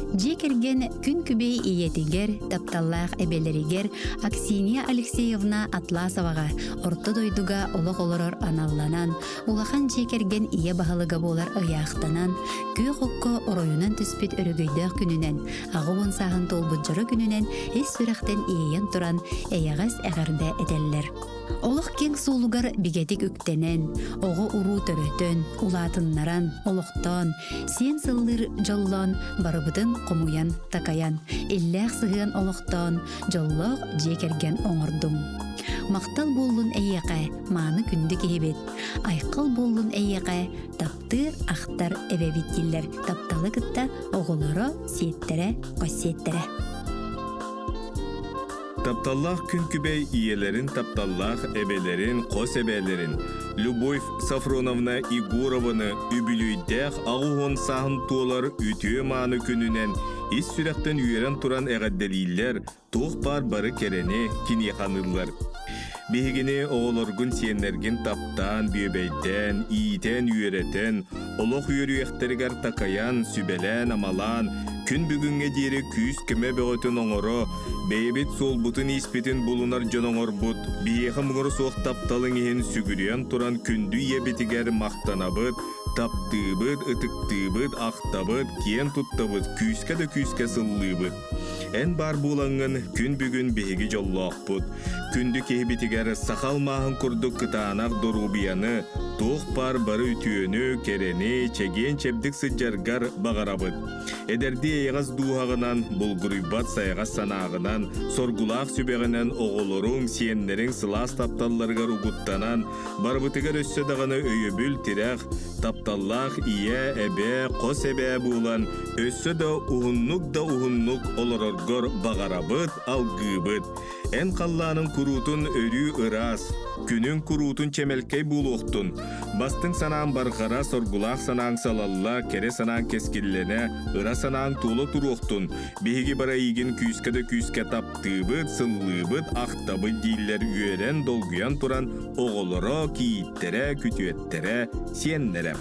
Дьиэ кэргэн күн күбэй ийэтигэр, тапталлаах эбэлэригэр Аксинья Алексеевна Атласоваҕа орто дойдуга олох олорор аналланан, улахан дьиэ кэргэн ийэ баһылыга буолар ыйаахтанан, күөх окко оройунан түспүт өрөгөйдөөх күнүнэн, 80 сааһын туолбут дьоро күнүнэн ис сүрэхтэн иэйэн туран, эйэҕэс эҕэрдэ этэллэр. Олох киэҥ суолугар бигэтик үктэнэн, оҕо-уруу төрөтөн, улаатыннаран, олохтоон, сиэн сыллыыр дьоллоон, барыбытын хомуйан, такайан, иллээх сыһыан олохтоон, дьоллоох дьиэ кэргэн оҥордуҥ. Махтал буоллун эйиэхэ, мааны күндү киһибит. Айхал буоллун эйиэхэ, таптыыр, ахтар эбэбит дииллэр тапталы кытта оҕолоро, сиэттэрэ, хос сиэттэрэ. Тапталлаах күн күбэй ийэлэрин тапталлаах эбэлэрин, хос эбээлэрин Любовь Софроновна Егорованы үбүлүөйдээх 80 сааһын туолар үтүө-мааны күнүнэн ис сүрэхтэн үөрэн туран эҕэрдэлииллэр, туох баар бары кэрэни киниэхэ аныыллар. Биһигини оҕолоргун сиэннэргин таптаан, бүөбэйдээн, иитэн-үөрэтэн, олох үөрүйэхтэригэр такайан, сүбэлээн-амалаан, күн бүгүҥҥэ диэри күүс-көмө бөҕөтүн оҥоро, бэйэбит суолбутун-ииспитин булунар дьон оҥорбут, биһиэхэ муҥура суох тапталыҥ иһин сүгүрүйэн туран күндү ийэбитигэр махтанабыт, таптыыбыт, ытыктыыбыт, ахтабыт, киэн туттабыт, күүскэ да күүскэ сыллыыбыт. Эн баар буолаҥҥын күн бүгүн биһиги дьоллоохпут. Күндү киһибитигэр саха алмааһын курдук кытаанах доруобуйаны, туох баар бары үтүөнү, кэрэни, чэгиэн-чэбдик сылдьаргар баҕарабыт. Эдэрдии эйэҕэс дууһаҕынан, булгуруйбат сайаҕас санааҕынан, соргулаах сүбэҕинэн оҕолоруҥ, сиэннэриҥ сылаас тапталларыгар угуттанан, барыбытыгар өссө даҕаны өйөбүл-тирэх, тапталлаах ийэ, эбээ, хос эбээ буолан, өссө да уһуннук да уһуннук олороргор баҕарабыт, алгыыбыт. Эн халлааныҥ куруутун өрүү ыраас, күнүҥ куруутун чэмэлкэй буолуохтун. Бастыҥ санааҥ барҕара, соргулаах санааҥ салалла, кэрэ санааҥ кэскиллэнэ, ыра санааҥ туола туруохтун. Биһиги бары эйигин күүскэ да күүскэ таптыыбыт, сыллыыбыт, ахтабыт дииллэр үөрэн, долгуйан туран оҕолоро, кийииттэрэ, күтүөттэрэ, сиэннэрэ.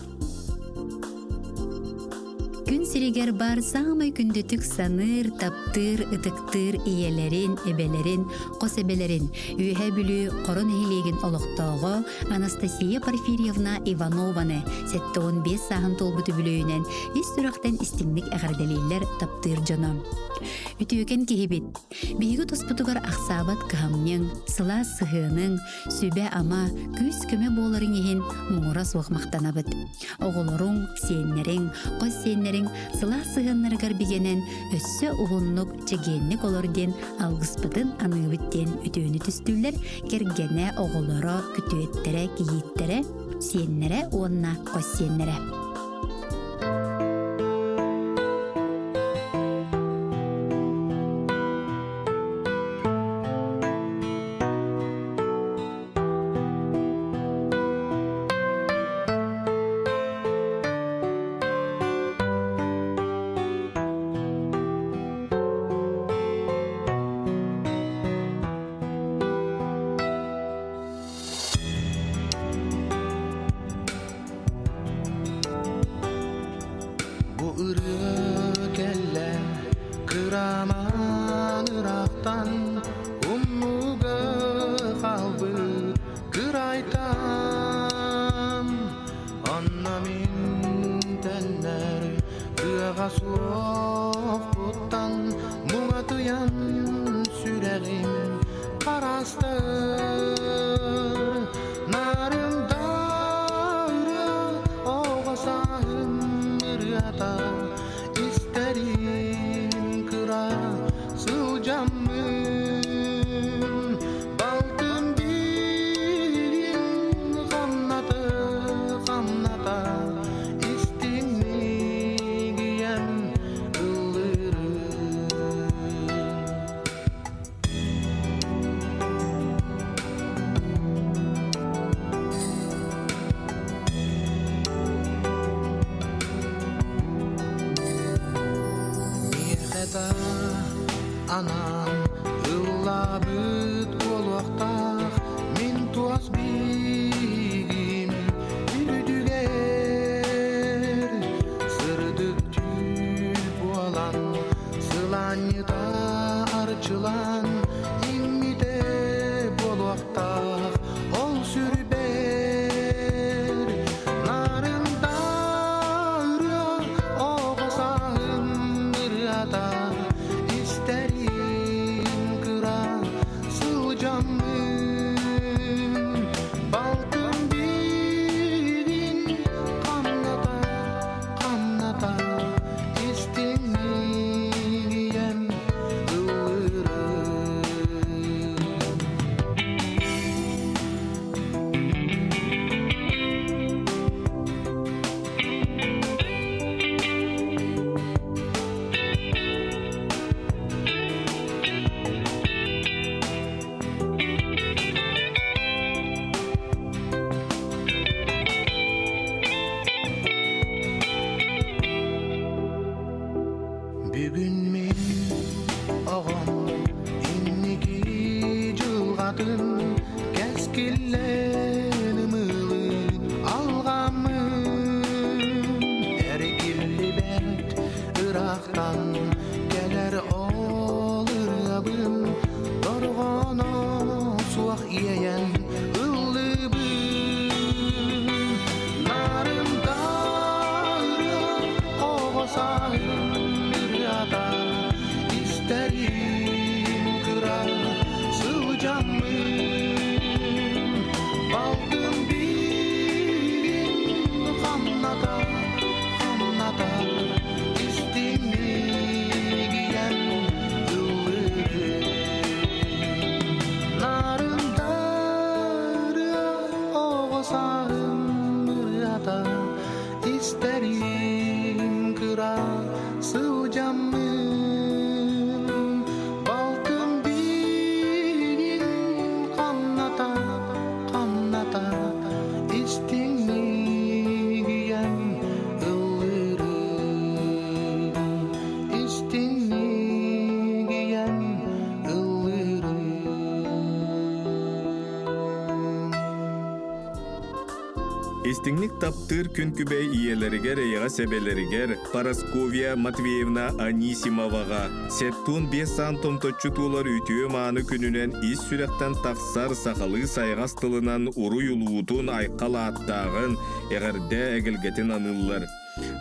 Күн сиригэр баар саамай күндүтүк саныыр, таптыыр, ытыктыыр ийэлэрин, эбэлэрин, хос эбэлэрин Үөһээ Бүлүү Хоро нэһилиэгин олохтооҕо Анастасия Порфирьевна Иванованы 75 сааһын туолбут үбүлүөйүнэн ис сүрэхтэн истиҥник эҕэрдэлииллэр таптыыр дьоно. Үтүөкэн киһибит. Биһиги туспутугар ахсаабат кыһамньыҥ, сылаас сыһыаныҥ, сүбэ-ама, күүс-көмө буоларыҥ иһин муҥура суох махтанабыт. Оҕолоруҥ, сиэннэриҥ, хос сиэннэриҥ сылаас сыһыаннарыгар бигэнэн өссө уһуннук, чэгиэнник олор диэн алгыспытын аныыбыт диэн үтүөнү түстүүллэр кэргэнэ, оҕолоро, күтүөттэрэ, кийииттэрэ, сиэннэрэ уонна хос сиэннэрэ. Бу ырыа кэллэ кыраман ыраахтан умнууга хаалбыт кырайтан онно мин төннөр кыаҕа суохпуттан муҥатыйан сүрэҕим хараастар нарында ырыа оҕо сааһым ырыата истэрим кыра сылдьаммын балтым биирин хамната хамната истиҥник ийэм ыллыырын. Миэхэ да анаан ыллаабыт буолуохтаах мин туос биигим үрдүгэр сырдык түүл буолан. Бүгүн мин оҕом инники дьылҕатын кэскиллээн ымыылыы алҕаммын эргиллибэт ыраахтан кэлэр ол ырыабын дорҕооно суох иэйэн ыллыыбын нарында ырыа оҕо сааһым ырыата истэрим кыра сылдьаммын балтым биирин хамната хамната истиҥник ийэм ыллыырын нарында ырыа оҕо сааһым ырыата истэрим кыра сылдьаммын балтым биирин хамната хамната истиҥник ийэм ыллыырын истиҥник ийэм ыллыырын. Истиҥник таптыыр күн күбэй ийэлэригэр, эйэҕэс эбэлэригэр Парасковья Матвеевна Анисимоваҕа 75 саан томточчу туолар үтүө-мааны күнүнэн ис сүрэхтэн тахсар сахалыы сайаҕас тылынан уруй улуутун айхал ааттааҕын, эҕэрдэ эгэлгэтин аныыллар.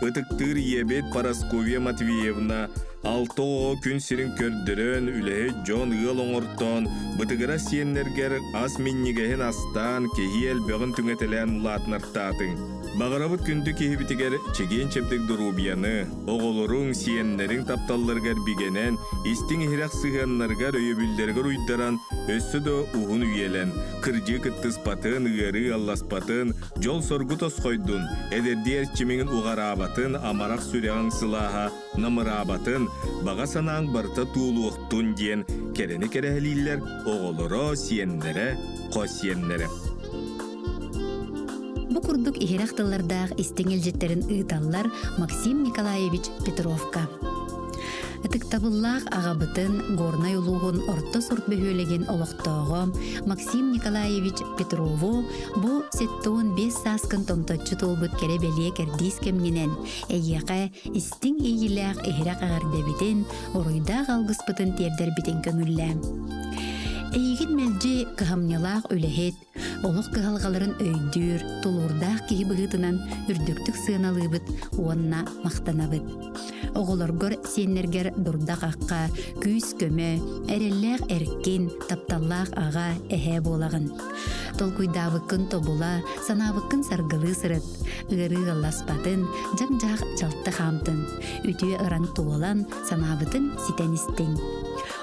Ытыктыыр ийэбит Парасковья Матвеевна алта оҕо күн сирин көрдөрөн, үлэһит дьон ыал оҥортоон, бытыгыра сиэннэргэр ас минньигэһин астаан, киһи элбэҕин түҥэтэлээн улаатынартаатыҥ. Баҕарабыт күндү киһибитигэр чэгиэн-чэбдик доруобуйаны, оҕолоруҥ, сиэннэриҥ тапталларыгар бигэнэн, истиҥ-иһирэх сыһыаннарыгар өйөбүллэригэр уйдаран, өссө да уһун үйэлэн, кырдьыы кыттыспатын, ыарыы алласпатын, Дьол-соргу тосхойдун, эдэрдии эрчимиҥин уҕараабатын, амарах сүрэҕиҥ сылааһа намыраабатын, баҕа санааҥ барыта туолуохтун диэн кэрэни кэрэһэлииллэр оҕолоро, сиэннэрэ, хос сиэннэрэ. Бу курдук иһирэх тыллардаах истиҥ илдьиттэрин ыыталлар Максим Николаевич Петровка. Ытыктабыллаах аҕабытын Горнай улууһун Орто Сурт бөһүөлэгин олохтооҕо Максим Николаевич Петрову бу 75 сааскын томточчу туолбут кэрэ-бэлиэ кэрдиис кэмҥинэн эйиэхэ истиҥ иэйиилээх иһирэх эҕэрдэбитин, уруйдаах алгыспытын тиэрдэрбитин көҥүллээ. Эйигин мэлдьи кыһамньылаах үлэһит, олох кыһалҕаларын өйдүүр, тулуурдаах киһи быһыытынан үрдүктүк сыаналыыбыт уонна махтанабыт. Оҕолоргор, сиэннэргэр дурда-хахха, күүс-көмө, эрэллээх эркин, тапталлаах аҕа, эһээ буолаҕын. Толкуйдаабыккын тобула, санаабыккын саргылыы сырыт. Ыарыы ыалласпатын, дьаҥ-дьаһах дьалты хаамтын. Үтүө ыраҥ туолан, санаабытын ситэн истиҥ.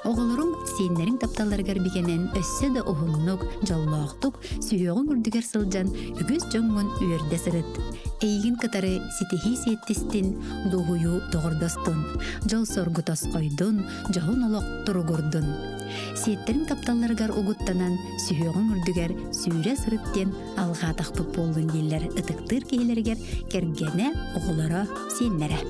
Оҕолоруҥ, сиэннэриҥ тапталларыгар бигэнэн өссө да уһуннук, дьоллоохтук, сүһүөҕүҥ үрдүгэр сылдьан үгүс дьоҥҥун үөрдэ сырыт. Эйигин кытары ситиһии сиэттистин, дуоһуйуу доҕордостун, дьол-соргу тосхойдун, дьоһун олох туругурдун. Сиэттэриҥ тапталларыгар угуттанан, сүһүөҕүҥ үрдүгэр сүүрэ сырыт диэн алҕаатахпыт буоллун дииллэр ытыктыыр киһилэригэр кэргэнэ, оҕолоро, сиэннэрэ.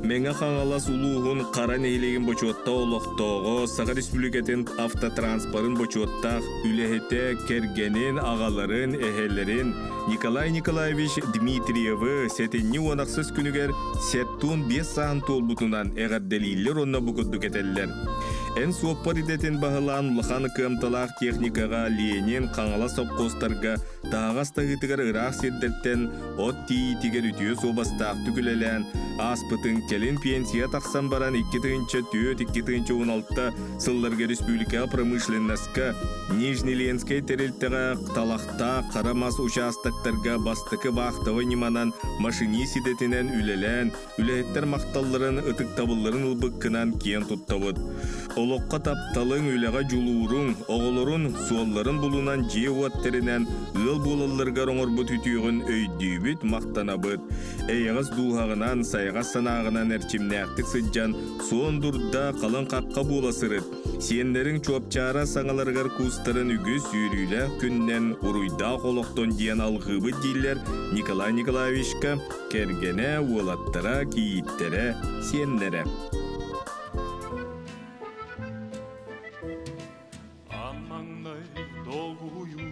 Мэҥэ Хаҥалас улууһун Хара нэһилиэгин бочуоттаах олохтооҕо, Саха Республикатын автотранспорын бочуоттаах үлэһитэ, кэргэнин, аҕаларын, эһэлэрин Николай Николаевич Дмитриевы сэтинньи уон ахсыс күнүгэр 75 сааһын туолбутунан эҕэрдэлииллэр уонна бу курдук этэллэр. Эн суоппар идэтин баһылаан улахан кыамталаах техникаҕа Ленин, Хаҥалас сопхуостарга таһаҕас таһыытыгар ыраах сирдэртэн от тиийиитигэр үтүө суобастаахтык үлэлээн ааспытын кэлин пенсия тахсан баран 2004-2016 сылларга республикаҕа промышленноска Нижнеленскэй тэрилтэҕэ талахтаах хара мас учаастактарга бастакы вахтовай ньыманан машинист идэтинэн үлэлээн үлэһиттэр махталларын, ытыктабылларын ылбыккынан киэн туттабыт. Олоххо тапталыҥ, үлэҕэ дьулууруҥ, оҕолорун, суолларын булунан дьиэ-уот тэринэн ыал буолалларыгар оҥорбут үтүөҕүн өйдүүбүт, махтанабыт. Эйэҕэс дууһаҕынан, сайаҕас санааҕынан эрчимнээхтик сылдьан, суон дурда, халыҥ хахха буола сырыт. Сиэннэриҥ чуопчаара саҥаларыгар куустарын үгүс үөрүүлээх күннэн уруйдаах олохтон диэн алҕыыбыт дииллэр Николай Николаевичка кэргэнэ, уолаттара, кийииттэрэ, сиэннэрэ. Аммаҥнай долгуйуу,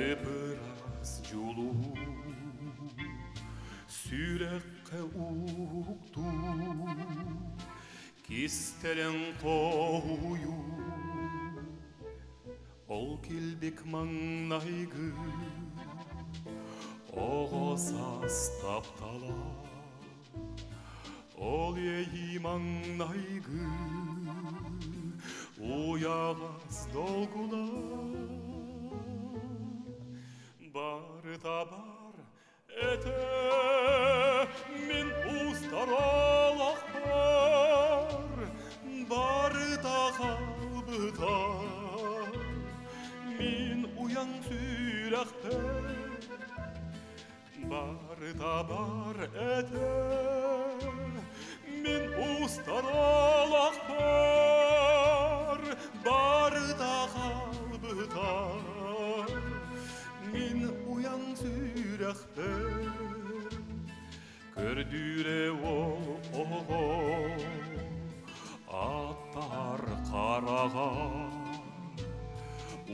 ып-ыраас дьулуһуу, сүрэххэ уктуу, кистэлэҥ хоһуйуу. Ол килбик маҥнайгы оҕо саас таптала Ол иэйии маҥнайгы уйаҕас долгуна барыта бар этэ мин устар олохпор барыта хаалбыта мин уйан сүрэхпэр Барыта бар этэ, мин устар олохпор, барыта хаалбыта, мин уйан сүрэхпэр. Көрдүүрэ ол оҕо аттар хараҕа,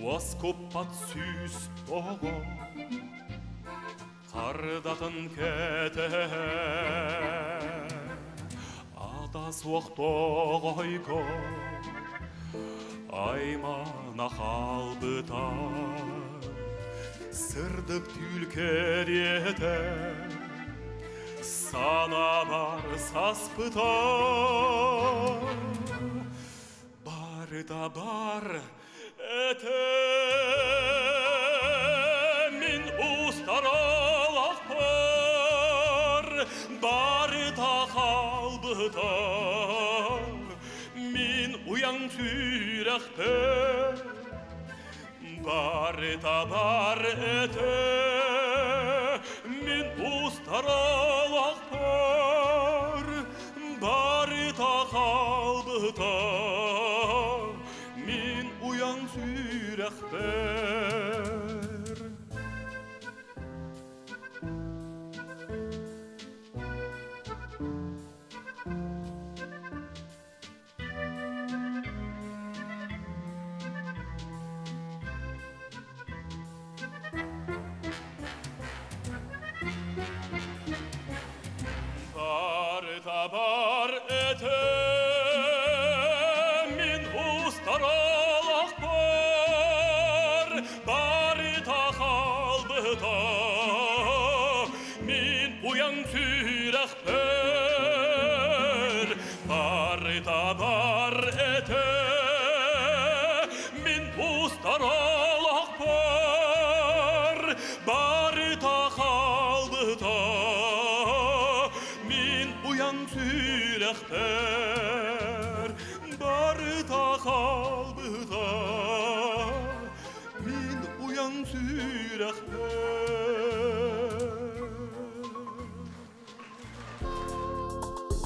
уоскуппат сүүс оҕо Хардатын кэтэһэ ата суох тоҕойго аймана хаалбыта сырдык түүл кэриэтэ санаабар саспыта барыта бар Этэ мин устаралахпар барыта хаалбыта мин уйаҥ сүрэхпэр барыта бар этэ мин устаралахпар барыта хаалбыта Мин уйан сүрэхпэр Барыта бар этэ мин устаралахпар барыта хаалбыта мин уйан сүрэхпэр барыта бар этэ мин устаралахпар барыта хаалбыта мин уйан сүрэхпэр барыта хаалбыта мин уйан сүрэхпэр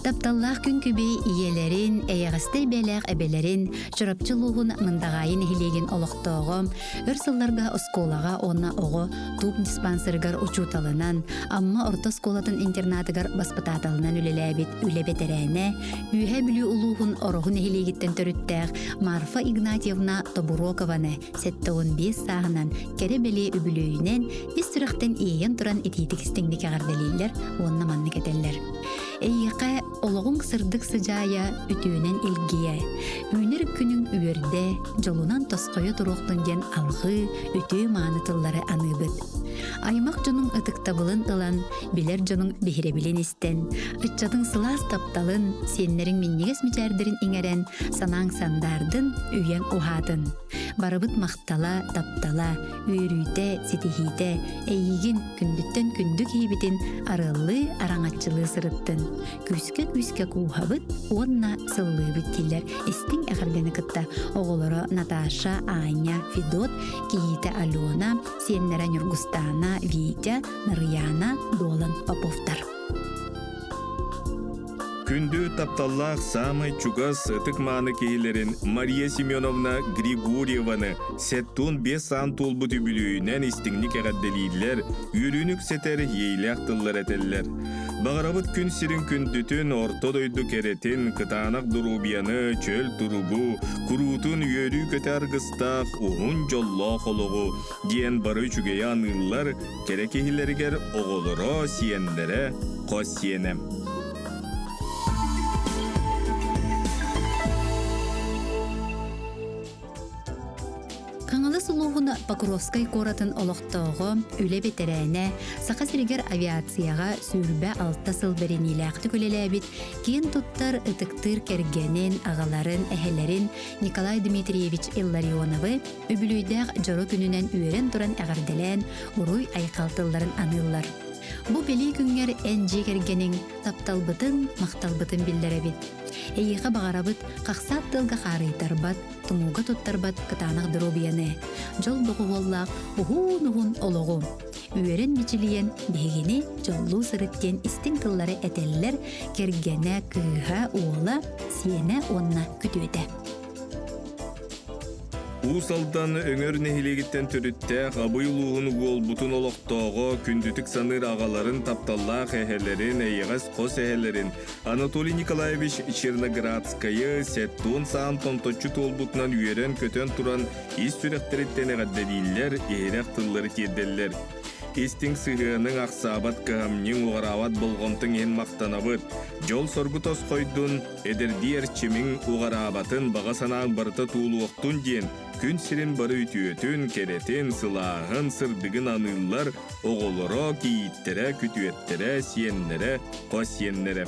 Тапталлаах күн күбэй ийэлэрин, эйэҕэстэй бэйэлээх эбэлэрин, Чурапчы улууһун Мындаҕаайы нэһилиэгин олохтооҕо, өр сылларга оскуолаҕа уонна оҕо тууп диспансерыгар учууталынан, Амма орто оскуолатын интернатыгар баспытааталынан үлэлээбит үлэ бэтэрээнэ, Үөһээ Бүлүү улууһун Ороһу нэһилиэгиттэн төрүттээх Марфа Игнатьевна Тобуруокованы 75 сааһынан кэрэ-бэлиэ үбүлүөйүнэн ис сүрэхтэн иэйэн туран итиитик истиҥник эҕэрдэлииллэр уонна маннык этэллэр. Эйиэхэ олоҕуҥ сырдык сыдьаайа үтүөнэн илгийэ, үүнэр күнүҥ үөрдэ, дьолунан тосхойо туруохтун диэн алҕыы, үтүө-мааны тыллары аныыбыт. Аймах дьонуҥ ытыктабылын ылан, билэр дьонуҥ биһирэбилин истэн, ыччатыҥ сылаас тапталын, сиэннэриҥ минньигэс мичээрдэрин иҥэрэн, санааҥ сандаардын, үйэҥ уһаатын. Барыбыт махтала, таптала, үөрүүтэ, ситиһиитэ эйиигин күндүттэн күндү киһибитин арыаллыы, араҥаччылыы сырыттын. Күүскэ-күүскэ кууһабыт уонна сыллыыбыт дииллэр истиҥ эҕэрдэни кытта оҕолоро Наташа, Аня, Федот, кийиитэ Алена, сиэннэрэ Ньургустаана, Витя, Нарыйаана, Дуолан Поповтар. Күндү тапталлаах саамай чугас ытык-мааны киһилэрин Мария Семеновна Григорьеваны 75 саан туолбут үбүлүөйүнэн истиҥник эҕэрдэлииллэр, үөрүүнү үксэтэр иэйилээх тыллар этэллэр. Баҕарабыт күн сирин күндүтүн, орто дойду кэрэтин, кытаанах доруобуйаны, чөл туругу, куруутун үөрүү-көтө аргыстаах уһун дьоллоох олоҕу диэн бары үчүгэйи аныыллар, кэрэ киһилэригэр оҕолоро, сиэннэрэ, хос сиэнэ. Хаҥалас улууһун Покровскай куоратын олохтооҕо, үлэ бэтэрээнэ, Саха сиригэр авиацияҕа 26 сыл бэриниилээхтик үлэлээбит, киэн туттар, ытыктыыр кэргэнин, аҕаларын, эһэлэрин Николай Дмитриевич Илларионовы үбүлүөйдээх дьоро күнүнэн үөрэн туран эҕэрдэлээн, уруй-айхал тылларын аныыллар. Бу бэлиэ күҥҥэр эн дьиэ кэргэниҥ тапталбытын, махталбытын биллэрэбит. Эйиэхэ баҕарабыт хахсаат тыалга хаарыйтарбат, тумууга туттарбат кытаанах доруобуйаны, дьол доҕуһуоллаах уһун-уһун олоҕу. Үөрэн мичилийэн биһигини дьоллуу сырыт диэн истиҥ тыллары этэллэр кэргэнэ, кыыһа, уола, сиэнэ уонна күтүөтэ. Уус Алдан Өҥөр нэһилиэгиттэн төрүттээх Абый улууһун Уолбутун олохтооҕо, күндүтүк саныыр аҕаларын, тапталлаах эһэлэрин, эйэҕэс хос эһэлэрин Анатолий Николаевич Черноградскайы 70 саан томточчу туолбутунан үөрэн-көтөн туран ис сүрэхтэриттэн эҕэрдэлииллэр, иһирэх тыллары тиэрдэллэр. Истиҥ сыһыаныҥ, ахсаабат кыһамньыҥ, уҕараабат болҕомтоҥ иһин махтанабыт. Дьол-соргу тосхойдун, Эдэрдии эрчимиҥ уҕараабатын, баҕа санааҥ барыта туолуохтун диэн күн сирин бары үтүөтүн, кэрэтин, сылааһын, сырдыгын аныыллар оҕолоро, кийииттэрэ, күтүөттэрэ, сиэннэрэ, хос сиэннэрэ.